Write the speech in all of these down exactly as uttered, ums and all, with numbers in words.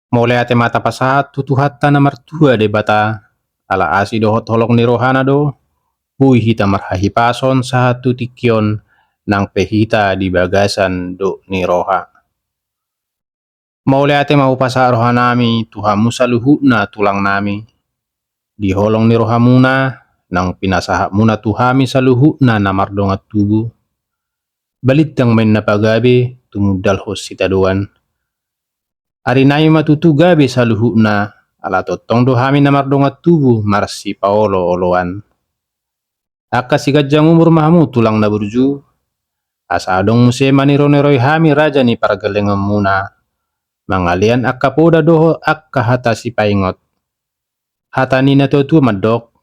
Mauliate ma tapasahat tu Tuhanta na martua Debata, ala asi dohot holong ni rohana do boi hita marhahipason sahat tu tingki on, nang pe hita di bagasan dok ni roha. Mauliate ma hupasahat rohanami tu hamu saluhutna tulangnami, di holong ni rohamuna naung pinasahatmuna tu hami saluhutna na mardongan tubu. Balintang ma inna pagabe tumundalhon sitadoan. Ari nai ma tutu gabe saluhutna, ala tongtong do hami na mardongan tubu marsipaolo-oloan. Angka siganjang umur ma hamu tulang na burju, asa adong muse maniroi-niroi hami raja ni pargellengonmuna, mangalean angka poda dohot angka hata sipaingot. Hata ni na tua-tua mandok: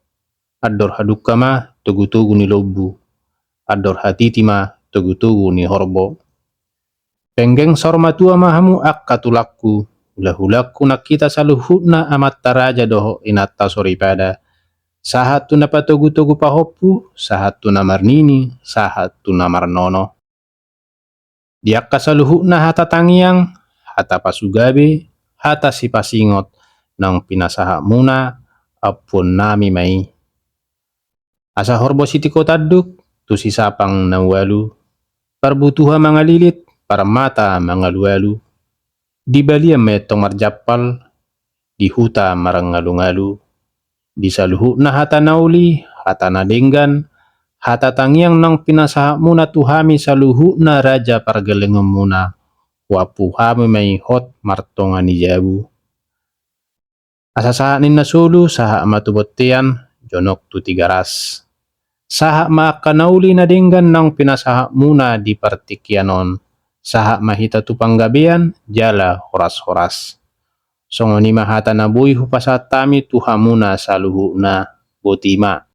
Andor hadungka ma togu-togu ni lombu, andor hatiti ma togu-togu ni horbo. Penggeng saur matua ma hamu angka tulangku, hula-hulangku nang hita saluhutna amanta raja dohot inanta soripada, sahat tu na patogu-togu pahompu, sahat tu na marnini, sahat tu na marnono. Di angka saluhutna hata tangiang, hata pasugabe, hata sipasingot naung pinasahatmuna, ampuonnami ma i. Asa horbo sitingko tanduk tu sisapang na ualu, parbutuha mangalilit, parmata mangalu-alu. Di balian ma antong marjampal, di huta marangalu-ngalu. Di saluhutna hata na uli, hata na denggan, hata tangiang naung pinasahatmuna tu hami saluhutna raja pargellengonmuna, huampu hami ma i hot martonga ni jabu. Asa sahat ninna solu, sahat ma tu bontean, jonok tu Tigaras. Sahat ma angka na uli na denggan naung pinasahatmuna di partingkian on, sahat ma hita tu panggabean jala horas-horas. Songon i ma hata na boi hupasahat hami tu hamuna saluhutna. Botima.